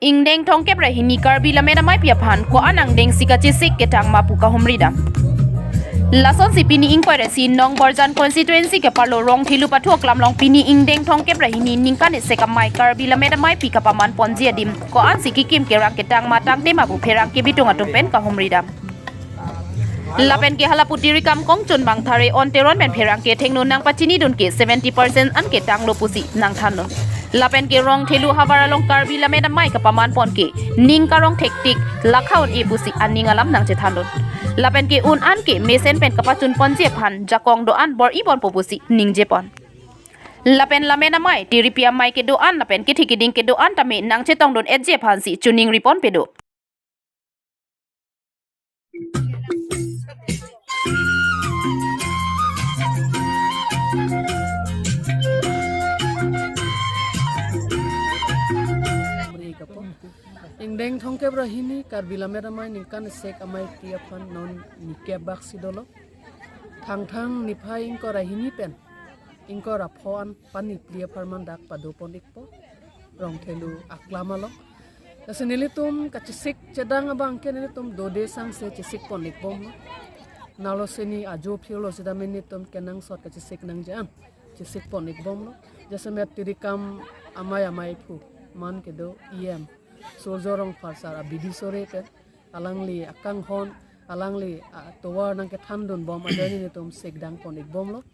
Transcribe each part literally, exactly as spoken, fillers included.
Ingdeng thomkep ra hini Karbi Lammet Ameipi aphan ko-an angdengsi kachesik ketang ma pu kahumri dam. Lasonsi pini ingkoi ra isi Nong Borjan constituency ke-arlo Rongthelu pathu aklam along pini ingdeng thomkep ra hini ningkan isi amei Karbi Lammet Ameipi kapaman ponji adim ko-ansi kekim kerang ketang ma tangte ma pu pherangke bitung atum pen kahumri dam. Lapen ke hala pu Tirikam Kongchun Bangthare Onteron pen pherangke thengno nangpachinidun ke seventy percent an ketanglo pusi nangthandun. Lapen ke Rongthelu havar along Karbi Lammet Amei kapaman pon ke ning karong thektik lakha un-e pusi aning alam nangchethandun. Lapen ke un an ke mesen pen kapachun ponji aphan jakong do-an bor-i ponpo pusi ningje pon. Lapen Lammet Amei, tiripi amei kedo-an lapen kethe keding kedo-an tame nangchetongdun-etji aphansi choningri ponpe do. Ingdeng thomkep ra hini Karbi Lammet Amei ningkan isi ameipi aphan non nikep baksi dolo. Thangthang niphai ingkoi ra hini pen ingkoi ra pho an pani phli apharman dak pado pon-ikpo Rongthelu aklam along. Lasi nelitum kachesik chedang abang ke nelitum dode sangse chesik pon-ikbomlo. Nalo seni ajo phirlo sitame nelitum kenangsot kachesik nangji an chesik pon-ikbomlo. Jasemet Tirikam Amei Ameiphu man kedo E M Surjo Rongphar sar abidi sore pen alangli akanghon, alangli atovar nangkethandunbom ajoine nelitum sikdang pon-ikbomlo.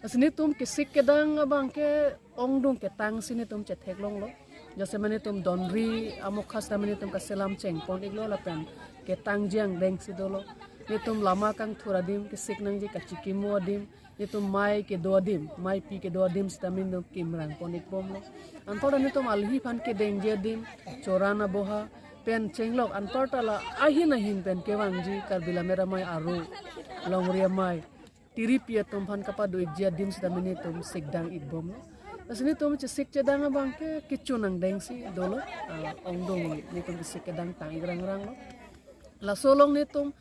Lasi nelitum kesik kedang abang ke ongdung ketangsi nelitum chetheklonglo. Jasemet nelitum donri amokha sitame nelitum kaselam cheng pon-iklo lapen ketangji angdengsi dolo. Nelitum lama kangthur adim, kesik nangji kachikimo adim, nelitum mei kedo adim, meipi kedo adim sitame nelitum kimrang pon-ikbomlo. Anparta nelitum alhi aphan kedengji adim, choran aboha pen chenglok anparta la ahin ahin pen kevangji Karbi Lammet Amei aro, longri amei, tiripi atum aphan kapado-ikji adim sitame nelitum sikdang-ikbomlo. Lasi nelitum chesik chedang abang ke kechun angdengsi dolo, ah, ongdung nelitum kesik kedang tang-ik rangranglo. Laso along nelitum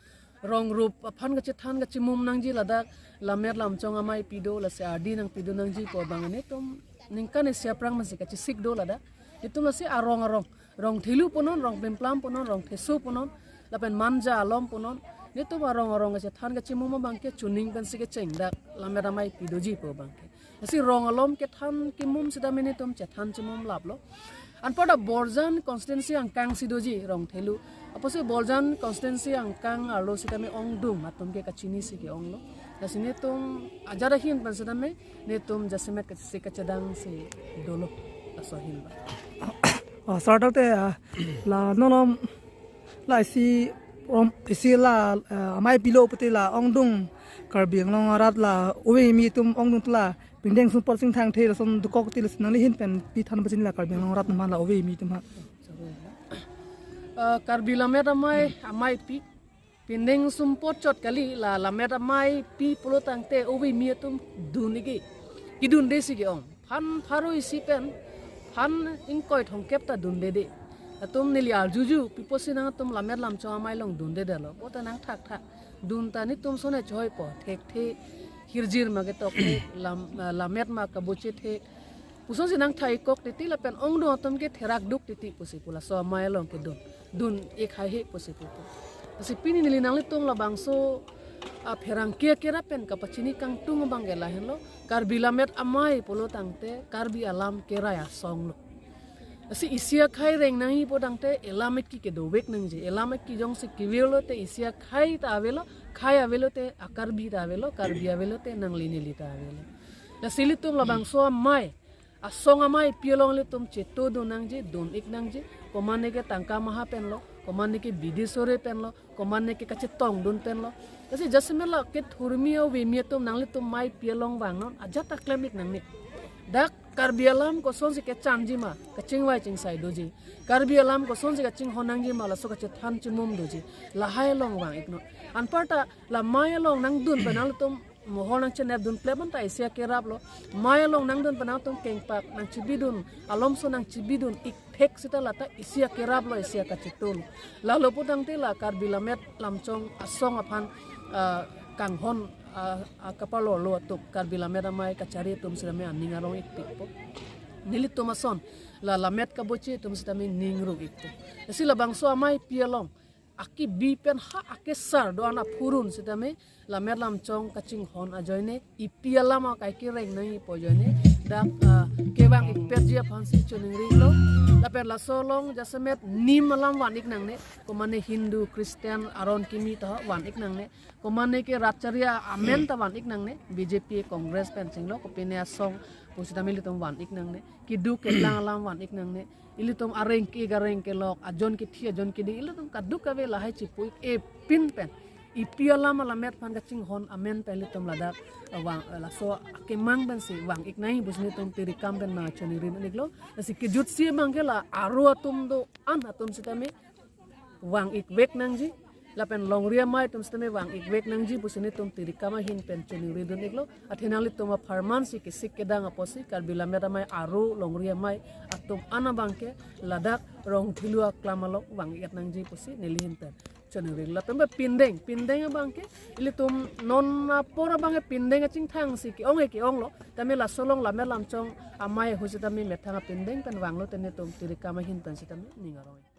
rongrup aphan kachethan kachimum nangji ladak Lammet Lamchong Ameipi do, lasi ardi nangpidun nangji pu abang nelitum ningkan isi aphrang masi kachesik do ladak. Nelitum lasi arong arong, Rongthelu punon, Rongplimplam punon, Rongtheso punon, lapen Manja alom punon, nelitum arong arong kachethan kachimum abang ke chuning pensi kecheng dak Lammet Ameipi doji pu abang ke. Lasi rong alom kethan kimum sitame nelitum chethan chimum laplo. Anparta Borjan constituency angkangsi doji Rongthelu. Apotsi Borjan constituency angkang arlo sitame ongdung atum ke kachinisi ke-onglo. Lasi nelitum ajat ahin pen sitame nelitum jasemet kachesik kachedangsi dolo. Laso ahin ba. Oh, sir, tangte, ah, la non non la isi rom isi la, ah, ameipi lo pute la ongdung Karbi Anglong arat la ove kimi atum ongdung tu la pindeng sumpot sing thangthe lason dokok ti lason nangli ahin pen pi than pachin la Karbi Anglong arat nama la ove kimi atum ha. Ah, Karbi Lammet Amei, Ameipi, pindeng sumpot chot kali, la Lammet Ameipi pulo tangte ove kimi atum dun-ikji. Kedundesi ke-ong. Phan pharo isi pen phan ingkoi thomkep ta dundede. Atum neli arjuju, pi apotsi nangtum Lammet Lamchong Amei along dundedetlo. Bo ta nangthakthak. Dun ta nelitum sone choipo, thekthe, hirjir ma ketok thek, lam, ah, lammet ma kaboche thek. Pusonsi nangthai-ikkok titi lapen ongdung atum ke therak duk titi pusi pu laso amei along kedun. Dun-ik haihe pusi pu pu. Lasi pini neli nanglitum labangso, ah, pherangke kerap pen kapachini kangtung abang ke lahenlo. Karbi Lammet Amei pulo tangte Karbi alam kerai asong lo. Lasi isi akhei reng nangji pu tangte elam eki kedovek nangji. Elam eki jongsi kevirlo te isi akhei ta avelo, khei avelo te a-Karbi ta avelo, Karbi avelo te nangli neli ta avelo. Lasi ilitum labangso amei, asong ameipi along ilitum chetodun nangji, dun-ik nangji, komatne ke tangka maha penlo, komatne ke bidi sore penlo, komatne ke kachetongdun penlo. Lasi jasemet la kethurmi ove kimi atum nanglitum meipi along vangnon, ajat ta klem-ik nangne. Dak Karbi alam kosonsi kechanji ma, kachingvai chingsai doji. Karbi alam kosonsi kachinghon nangji ma, laso kachethan chimum doji. Lahai along vang-iknon. Anparta la mei along nangdun pen nangtum mohor nangchenepdun plep anta isi akeraplo. Mei along nangdun pen nangtum kengpak nangchibidun, alomso nangchibidun-ik thek seta lata isi akeraplo, isi akachetolo. Lalo pu tangte la Karbi Lammet Lamchong asong aphan, ah, kanghon, ah, ah, kapalorlo atum, Karbi Lammet Amei kachari atum sitame aning arong-ikpikpo. nelitum ason la lamet kaboche atum sitame ning rung-ikpo. Lasi labangso amei pi along akibi pen ha akesar do-an aphurun sitame lamet lamchong kachinghon ajoine ipi alam akai kereng nangji pu ajoine dak, ah, kevang-ikpetji aphansi choningri lo. Lapen laso along jasemet nim alam van-ik nangne, komane Hindu, Christian aron kimi ta van-ik nangne, komane ke rat chari amen ta van-ik nangne, B J P, Congress pen chenglo, kopine asong pusitame ilitum van-ik nangne, keduk keklang alam van-ik nangne, ilitum areng ke-ik areng kelok, ajon kethi ajon keding, ilitum kadokave lahai chipu-ik epin pen ipi alam alamet aphan kachinghon amen pen ilitum ladak, eh, vang, eh, laso akemang pensi vang-ik nangji pusi nelitum tirikam pen nangchoningri iklo. Lasi kejutsi abangke la aro atum do-an atum sitame vang-ikvek nangji, lapen longri amei atum sitame vang-ikvek nangji pusi nelitum tirikam ahin pen choningridun iklo. Athe nanglitum apharman si kesik kedang apotsi Karbi Lammet Amei aro longri amei atum an abangke ladak Rongthelu aklam along vang-ik nangji pusi neli ahin pen choningri. Lapen ba pindeng, pindeng abangke ilitum non apor abangke pindeng achingthang si ke-ong ke-onglo. Tame laso along lamet lamchong amei ahut sitame methang apindeng pen vanglo, te nelitum tirikam ahin pen sitame ning arong.